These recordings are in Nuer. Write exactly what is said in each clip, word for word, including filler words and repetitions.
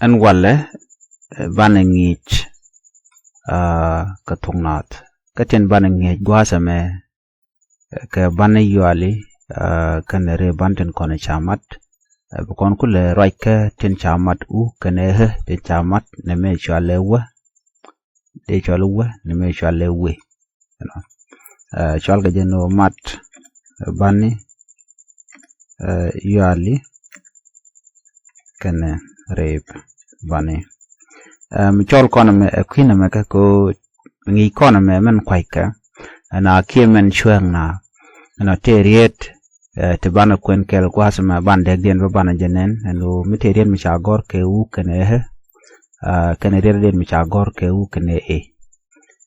Ɛn walɛ, eh, banɛ ŋi̱i̱c, ah, kɛ thok naath. Kä tin banɛ ŋi̱i̱c gua̱a̱th ɛmɛ, eh, kɛ banɛ yuali, ah, kɛnɛ rëë ban tin kɔn ca mat. Eh, bi kɔn kulɛ ruac kä tin ca mat u kɛnɛ ɣä tin ca mat nɛmɛ cualɛ wä. Dee cualɛ wä nɛmɛ cualɛ wee. You know. Eh, cual kɛ jɛ ni wä mat, eh, bani, eh, yuali kɛnɛ rëëp bani. Eh, mi cɔl kɔn ɛmɛ, eh, kui̱n ɛmɛ kä ko ŋi̱i̱c kɔn ɛmɛ mɛn kua̱ckɛ. Ɛn a kiɛ mɛn cuɛɛŋ na. Ɛn a tëë riet, eh, ti banɛ kuɛn kɛl gua̱a̱th ɛmɛ ban dɛkdiɛn bä banɛ jɛ nɛn. Ɛn ɣöö mi tëë riet mi ca gɔ̱r kɛ u kɛnɛ ɣä. Ah, kɛnɛ riet diɛn mi ca gɔ̱r kɛ u kɛnɛ e.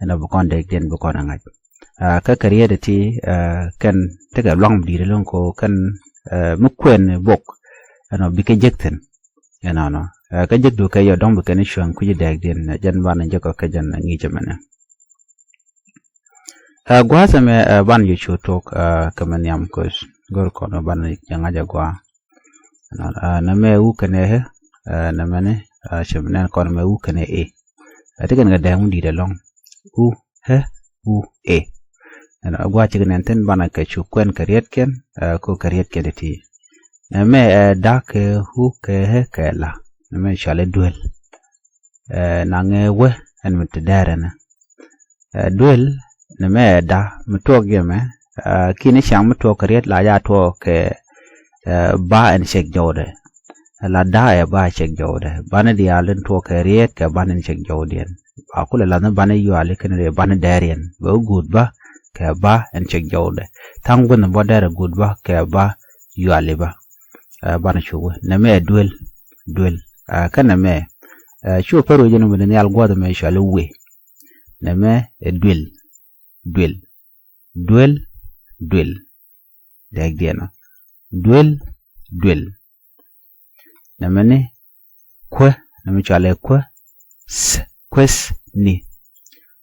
Ɛn a bi kɔn dɛkdiɛn bi kɔn ɛ ŋa̱c. Ah, kä kɛ riet ti, ah, kɛn tekɛ luaŋ mi di̱i̱t ɛlɔ̱ŋ ko kɛn, ah, mi kuɛn bok. Ɛn a bikɛ jek thi̱n. Ɛnɔnɔ. Ah, kä jek du kɛ yɔ dɔ̱ŋ bi kɛn cuɛŋ kui̱ci dɛkdiɛn, ah, jɛn banɛ jek kɔ kɛ jɛn, ah, ŋi̱i̱c ɛmɛnɛ. Ah, gua̱a̱th ɛmɛ, ah, banɛ jɛ cu tok, ah, kɛ mɛ nhiam kueth. Go̱r kɔn banɛ jɛ ŋa̱c ɛ gua̱a̱. Ah, nɛmɛ u kɛnɛ ɣä, ah, nɛmɛni, ah, cɛ bi nɛn kɔn mɛ u kɛnɛ e. Ah, ti kɛn kɛ dɛɛŋ mi di̱i̱t ɛlɔ̱ŋ. U, ɣä, u, e. Ɛn a gua̱a̱ cikɛ nɛn thi̱n banɛ kɛ cu kuɛn kɛ rietkiɛn, ah, ko kɛ rietkiɛn ti ti. Nɛmɛ ɛ da kɛ u kɛ ɣä kɛ la. Nɛmɛ cualɛ duel. Eh, naŋɛ wä ɛn mi ti dɛɛrɛ ni. Eh, duel, nɛmɛ ɛ da mi tuɔɔk yɛ mɛ, eh, kini ciaŋ mi tuɔɔk kɛ riet la ja tuɔɔk kɛ, eh, ba ɛn cɛk jɔwdɛ. La da ɛ ba cɛk jɔwdɛ. Bani diaal in tuɔɔk kɛ riet kɛ bani in cɛk jɔwdiɛn. Ba kulɛ lath ni bani yuali kɛn ri bani dɛɛriɛn. Bɛ wä guut ba kɛ ba ɛn cɛk jɔwdɛ. Thaŋ gua̱th ni bɔ dɛɛrɛ guut ba kɛ ba yuali ba. Eh, banɛ cu wä. Nɛmɛ ɛ duel, duel. Eh, kä nɛmɛ, eh, cu pär wecä ni mi dee nhial gua̱th ɛmɛ cuali wee. Nɛmɛ ɛ duel, duel, duel, duel. Dɛkdiɛn ɔ. Duel, duel. Nɛmɛni kuä, nɛmɛ cualɛ kuä, s, kuäth ni.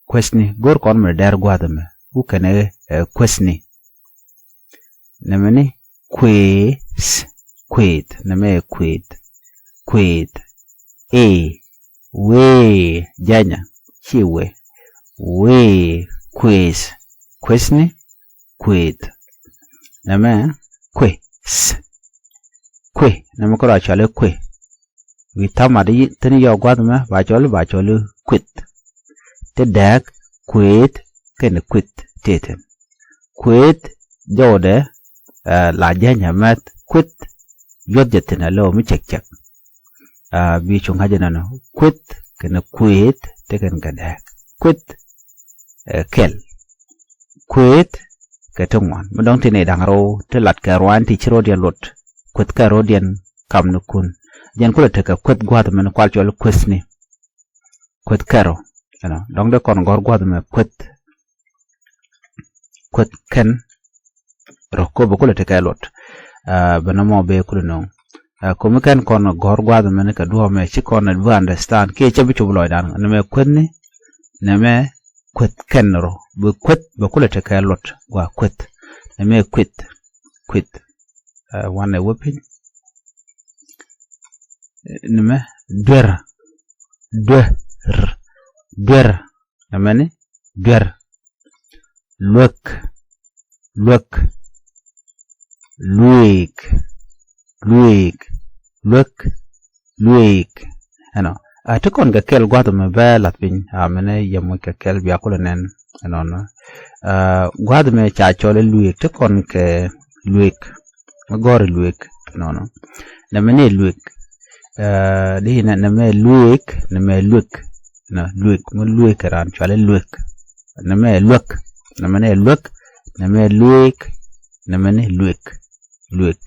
Kuäth ni, go̱r kɔn mi dɛr gua̱th ɛmɛ. U kɛnɛ ɣä, eh, kuäth ni. Nɛmɛni kuëëth, kuëëth, nɛmɛ ɛ kuëëth, kuëëth. Ee, wee, jɛnyɛ, ci wee. Wee, kuëëth, kuëëth ni, kuëëth. Nɛmɛ kuëëth, kuëëth, nɛmɛ kärɔa cɔal i̱ kuëëth. Wi̱i̱ thamat i̱ thi̱n yɔɔk gua̱th ɛmɛ ba cɔl i̱ ba cɔl i̱ kuëëth. Ti dääk kuëëth kɛnɛ kuëëth tëë thi̱n. Kuëëth jɔwdɛ, eh, la jäny ɛ mɛth kuëëth yuɔth jɛ thi̱n ɛ lɛ ɣöö mi cɛk cɛk. Ah, bi cu ŋa̱c ɛnɔnɔ kuëëth kɛnɛ kuëëth ti kɛn kɛ dääk. Kuëëth, eh, kɛl. Kuëëth kɛ ti ŋuan mi dɔ̱ŋ ti nɛy da̱ŋ rɛw ti lat kɛ ruac ti ci ro̱diɛn luɔt. Kuëëth kɛ ro̱diɛn kam ni kun. Jɛn kulɛ tekɛ kuëëth gua̱th mɛn kual cɔl kuëëth ni. Kuëth kɛrɔ, you know, dɔ̱ŋ dee kɔn gɔ̱r gua̱th mɛ kuëth. Kuëth kɛn rɔ ko bɛ kulɛ tekɛ luɔt. Ah, bɛ nɔmɔ bɛ kulɛ nɔŋ. Ah, komi kɛn kɔn gɔ̱r gua̱th mɛ ni kɛ duɔ̱ɔ̱p mɛ ci kɔn bi understand kiɛ cɛ bi cop lɔcdan. Nɛmɛ kuëth ni, nɛmɛ kuëth kɛn rɔ. Bɛ kuëth bɛ kulɛ tekɛ luɔt gua kuëth. Nɛmɛ kuëth, kuëth. Ah, wanɛ wä piny. Nɛmɛ duer, duer, duer. Nɛmɛ ni duer. Luek, luek. Luek, luek, luek, luek. Ɛnɔ. Ah, ti kɔn kɛ kɛl gua̱th mɛ bɛ lath piny. Ah, mɛnɛ yɛ moc kɛ kɛl bia kulɛ nɛn. Ɛnɔnɔ. Ah, gua̱th mɛ ca cɔl i̱ luek. Ti kɔn kɛ luek. Mi gɔ̱r i̱ luek. Ɛnɔnɔ. Nɛmɛ ni luek. Ah, di nɛ, nɛmɛ luek, nɛmɛ luek. Nɛ luek, mi luek kɛ raan cual i̱ luek. Nɛmɛ luek, nɛmɛ ni luek, nɛmɛ luek, nɛmɛ ni luek. Luek.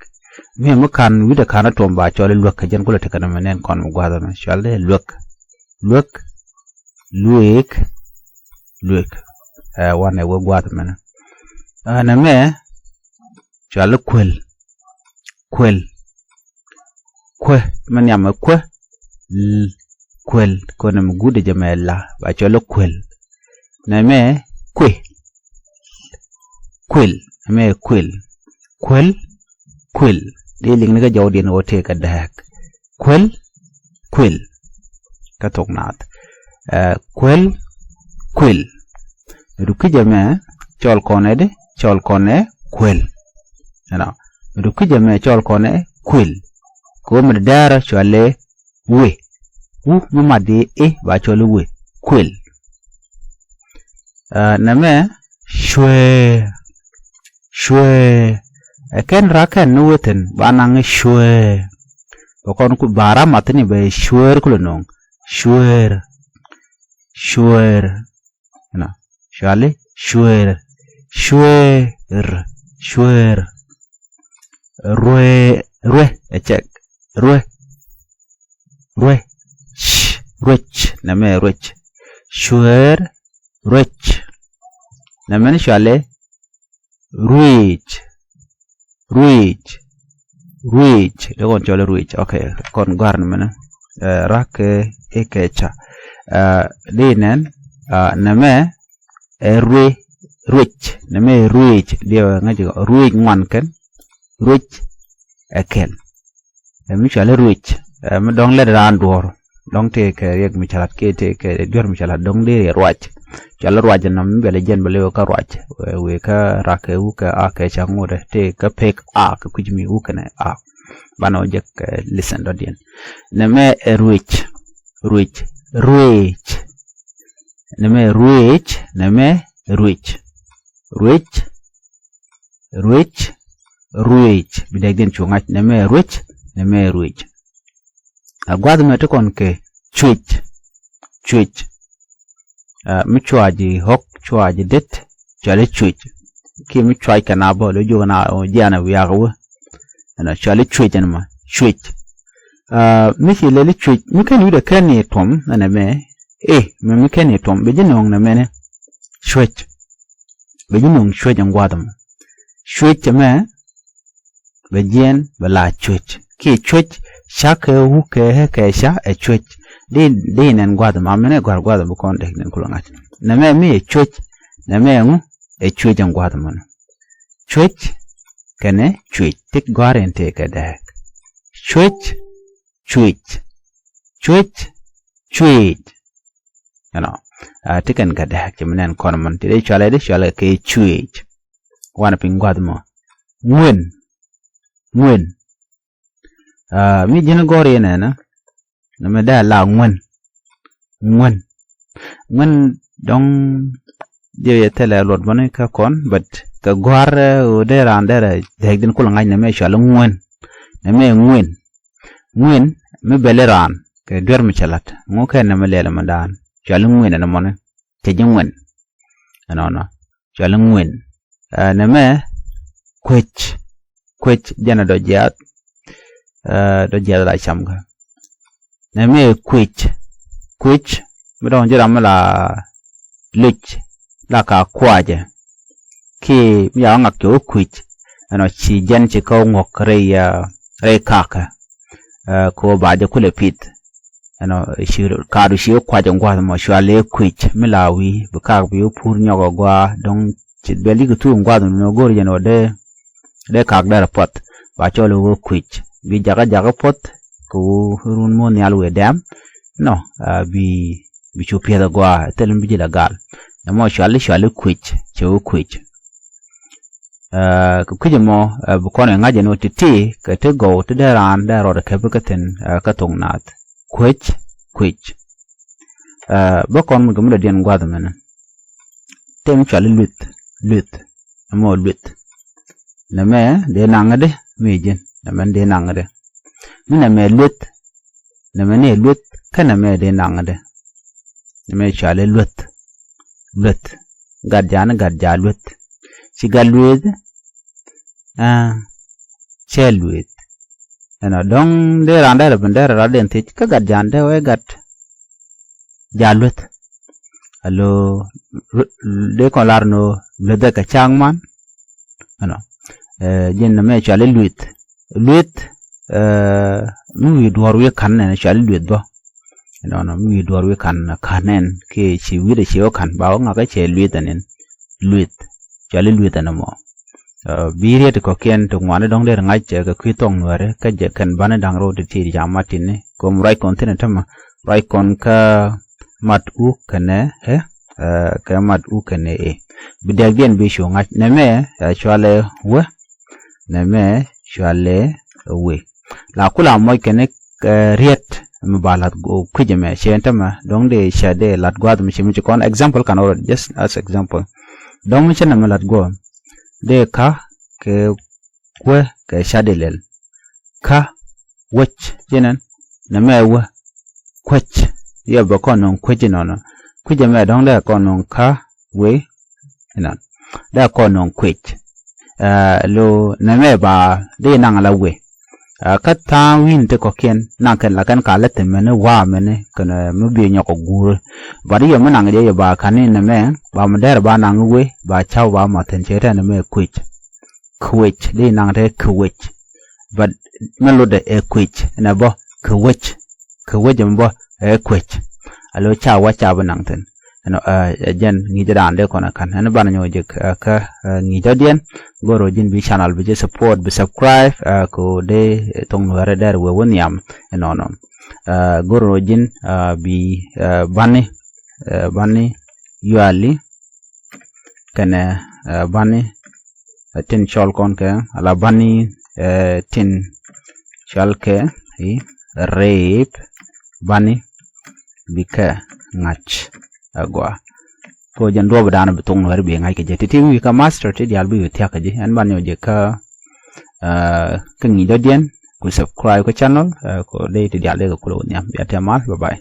Mi mi kan wi̱dɛ kan a tuɔm ba cɔl i̱ luek kɛ jɛn kulɛ tekɛ nɛmɛ nɛn kɔn mi gua̱th ɛmɛ cual i̱ luek. Luek, luek, luek. Eh, wanɛ wä gua̱th ɛmɛnɛ. Ah, nɛmɛ cual i̱ kuel. Kuel. Kuɛ, mɛ nhiamɛ kuɛ. L, kuel. Kɔnɛ mi guudɛ jɛ mɛ la ba cɔl i̱ kuel. Nɛmɛ kuɛ. Kuel. Nɛmɛ kuel. Kuel, kuel. Dee liŋ ni kä jɔwdiɛn ɣöö tëë kɛ dääk. Kuel, kuel. kä thok naath. Ɛ, kuel, kuel. Mi du kui̱c ɛmɛ cɔl kɔn ɛ di, cɔl kɔn ɛ kuel. Ɛnɔ. Mi du kui̱c ɛmɛ cɔl kɔn ɛ kuel. Kɛ ɣöö mi dɛɛrä cɔal ɛ we. Wu mi mat di i̱ ba cɔl i̱ we. Kuel. Ɛ, nɛmɛ cueer. Cueer. Ɛ kɛn rak kɛn ni wethin ba naŋ i̱ cueer. Bɛ kɔn ku ba ram mathini bɛ cueer kulɛ no̱o̱ŋ. Cueer. Cueer. Ɛnɔ. Cuali cueer. Cueer. Cueer. Ruee, ruee, ɛ cɛk. Ruee. Ruec. Ruec. Nɛmɛ ruec. Cueer. Ruec. Nɛmɛ ni cuali ruec. Ruec. Ruec. Dee kɔn cɔl ruec. Ok. Kɔn gɔ̱a̱r ni mɛnɛ. Ɛ, rak kɛ i̱ kɛ ca. Ɛ, di nɛn. Ɛ, nɛmɛ ɛ ruec. Ruec. Nɛmɛ ɛ ruec. Diɛ ŋäc ruec ŋuan kɛn. Ruec ɛ kɛn. Ɛ mi cuali ruec. Ɛ mi dɔ̱ŋ lɛt raan duɔ̱ɔ̱r. Dɔ̱ŋ tëë kɛ riɛk mi ca la̱t kiɛ tëë kɛ duer mi ca la̱t dɔ̱ŋ dee ruac. Cuali ruac ɛnɔ mi bɛl ɛ jɛn bɛ lewɛ kä ruac. Wëë kä rak kɛ wuk kɛ a kɛ ca ŋut ɛ tëë kä pek a kɛ kui̱c mi wuk kɛnɛ a. Banɛ wä jek kɛ listen dɔ̱diɛn. Nɛmɛ ɛ ruec. Ruec. Ruec. Nɛmɛ ruec. Nɛmɛ ruec. Ruec. Ruec. Ruec. Bi dɛkdiɛn cu ŋa̱c. Nɛmɛ ruec. Nɛmɛ ruec. A gua̱th mɛ ti kɔn kɛ cuec. Cuec. Ɛ, mi cuac i̱ ɣɔ̱k, cuac i̱ det, cuali cuec. Kiɛ mi cuac kɛ na bä, lo jiök na jianɛ wiak wä. Ɛnɔ, cuali cuec ɛn ma, cuec. Ɛ, mi ci lɛli cuec, mi kɛn wi̱dɛ kɛn ni tuɔm, ɛnɛ mɛ, eh, mɛ mi kɛn ni tuɔm, bɛ ji̱ nööŋ nɛ mɛnɛ, cuec. Bɛ ji̱ nööŋ cuec ɛn gua̱th mɔ. Cuec ɛmɛ, bɛ jiɛn bɛ la cuec. Kiɛ cuec, ca kɛ wuk kɛ ɣä kɛ ca ɛ cuec. Di, di nɛn gua̱th ma mɛn ɛ gɔ̱a̱r gua̱th bi kɔn dek nɛn kulɛ ŋa̱c. Nɛmɛ mi ɛ cuec, nɛmɛ ɛŋu ɛ cuec ɛn gua̱th mɔnɔ. Cuec, kɛnɛ cuec, tik gɔ̱a̱r in tëë kɛ dɛɛk. Cuec, cuec, cuec, cuec. Ɛnɔ, a, ti kɛn kɛ dɛɛk ci mi nɛn kɔn mɔn ti dee cualɛ di cualɛ kɛ cuec. Wanɛ piny gua̱th mɔ. Ŋuën, ŋuën. A, mi ji̱n gɔ̱r yɛn ɛnɛ, nɛ mɛ dee a la ŋuën. Ŋuën. Ŋuën dɔ̱ŋ diɛ yɛ thilɛ luɔt bäni kä kɔn, but kɛ gɔ̱a̱r, ɛ, ɣöö dee raan derɛ dɛɛk din kulɛ ŋa̱c nɛ mɛ cualɛ ŋuën. Nɛ mɛ ŋuën. Ŋuën mi bɛli raan kɛ duer mi cɛ la̱t. Ŋu kɛ nɛ mɛ lɛl mɛ daan. Cualɛ ŋuën ɛn mɔni. Cɛ ji̱ ŋuën. Ɛnɔnɔ. Cuali ŋuën. Ɛ, nɛmɛ kuec. Kuec jɛn ɛ dɔ̱ jiath. Ɛ, dɔ̱ jiath la cam kä. Nɛmɛ kuec. Kuec mi dɔ̱ŋ ji̱ ram mi la luc la ka kuacɛ. Kiɛ mi ca ŋak cɛ wä kuec. Ɛnɔ ci jɛn ci kä ŋuɔ̱k rɛy, ɛ, rɛy kakä. Ɛ, kɛ ɣöö ba jɛ kulɛ pith. Ɛnɔ ci kaadu ci wä kuac in gua̱th mɔ cuali kuec mi la wi̱i̱ bi kak bi wä pur nyɔk ɛ gua̱a̱ dɔ̱ŋ ci bɛl yik thuk in gua̱th mɔ go̱r jɛn ɣöö dee, dee kak derɛ puɔth ba cɔl ɣöö kuec bi jakä jakä puɔth kɛ ɣöö run mo̱o̱n nhial wëë dɛm. Nɔ, ɛ, bi, bi cu piɛth ɛ gua̱a̱ thil mi bi ji̱ la gal. Nɛ mɔ cuali cuali kuec cɛ wä kuec. Ɛ, kɛ kui̱c ɛmɔ, ɛ, bi kɔn ɛ ŋa̱c ɛn ɣöö ti̱ti̱ kɛ ti gɔw ti dee raan dee rɔɔdɛ kɛpi kä thi̱n, ɛ, kä thok naath. Kuec, kuec. Ɛ, bä kɔn mi kɛ mi dɔ̱diɛn gua̱th ɛmɛnɛ. Tëë mi cuali lueth, lueth. Ɛmɔ lueth. Nɛmɛ dee naŋ ɛ di mi ji̱n. Nɛmɛ dee naŋ ɛ di. Mi nɛmɛ lueth. Nɛmɛ ni ɛ lueth. Kä nɛmɛ dee naŋ ɛ di. Nɛmɛ cuali lueth. Lueth. Gat ja̱a̱n gat ja̱a̱ lueth. Ci gat lueth. Aa, cɛ lueth. Ɛnɔ dɔ̱ŋ dee raan derɛ ben derɛ rat den thiec kä gat ja̱a̱n dee wee gat ja̱a̱ lueth. Alo, dee kɔn lar ni ɣöö lueth dee kɛ ca̱a̱ŋ man. Ɛnɔ, ɛ, ji̱n nɛmɛ cuali lueth. Lueth, ɛ, mi wi̱i̱ duɔ̱ɔ̱r wi̱i̱ ka̱n nɛn cuali lueth bä. Ɛnɔnɔ mi wi̱i̱ duɔ̱ɔ̱r wi̱i̱ ka̱n ka̱n nɛn kiɛ ci wi̱i̱dɛ ci wä ka̱n ba wä ŋakä cɛ lueth ɛn in. Lueth. Cuali lueth ɛn ɛmɔ. Ɛ, bi riet kɔ̱kiɛn ti ŋuani dɔ̱ŋ der ŋa̱c, ɛ, kɛ kui̱ thɔŋ nuɛɛri kä jɛ kɛn bani da̱ŋ rɛw ti ti jam ma tini. Kom ruac kɔn thi̱n ɛ tämɛ. Ruac kɔn kä mat u kɛnɛ ɛ, ɛ, kɛ mat u kɛnɛ ɛ. Bi dɛkdiɛn bi cu ŋa̱c. Nɛmɛ ɛ cualɛ wä. Nɛmɛ cualɛ wä. La kula mɔc kɛnɛ, ɛ, riet mi ba lath kui̱c ɛmɛ cɛ ɛn tämɛ dɔ̱ŋ dee cɛ dee lath gua̱a̱th mi ci mi ci kɔn example kan already, just as example. Dɔ̱ŋ mi cɛ nɛmɛ lath gua̱a̱th dee ka kɛ kuɛ kɛ ca dee lɛl. Ka wec ci nɛn nɛmɛ wä kuec. Yɛ bɛ kɔn nɔŋ kuec inɔnɔ. Kuec ɛmɛ dɔ̱ŋ dee kɔn nɔŋ ka wec inɔn. Dee kɔn nɔŋ kuec. Ɛ, lo nɛmɛ ba dee naŋ la wec. Ɛ, kä tha̱a̱ŋ wi̱n ti kɔ̱kiɛn naŋ kɛn la kɛn ka lɛ thi̱n mɛni wa̱a̱ mɛni kɛn, ɛ, mi bi nyɔk ɔ guuri. But yɛ mi naŋ jɛ yɛ ba ka̱n ni nɛmɛ ba mi dɛr ba naŋ wec ba ca̱w ba ma thi̱n cɛ tɛn nɛmɛ kuec. Kuec dee naŋ te kuec. But mi lotdɛ ɛ kuec ɛnɛ bä kuec. Kuec ɛmɛ bä ɛ kuec. Alo ca wä ca bi naŋ thi̱n. Ɛnɔ, ɛ, ɛ jɛn ŋi̱i̱cä dan dee kɔn ɛ ka̱n ɛn banɛ nyɔk jek, ɛ, kä, ɛ, ŋi̱i̱cä diɛn. Go̱r ɔ ji̱n bi channel bi jɛ support bi subscribe, ɛ, ko dee, ɛ, thoŋ nuɛrɛ dɛr wee wä nhiam. Ɛnɔnɔ, ɛ, go̱r ɔ ji̱n, ɛ, bi, ɛ, bani, ɛ, bani yuali kɛnɛ, ɛ, bani, ɛ, tin cɔl kɔn kɛ ala bani, ɛ, tin cɔl kɛ i̱ rip bani bikɛ ŋa̱c agua. Ko jɛn duɔp dan bi thok nuɛri bi ŋa̱c kɛ jɛ ti ti wi̱i̱ kä master ti dial bi wi̱i̱ thiak kɛ ji̱ ɛn bani ɔ jɛ kä, ɛ, kä ŋi̱i̱c dɔ̱diɛn ku subscribe kä channel, ɛ, ko dee ti dial dee kɛ kulɛ wä nhiam bia tɛmal. Bye bye.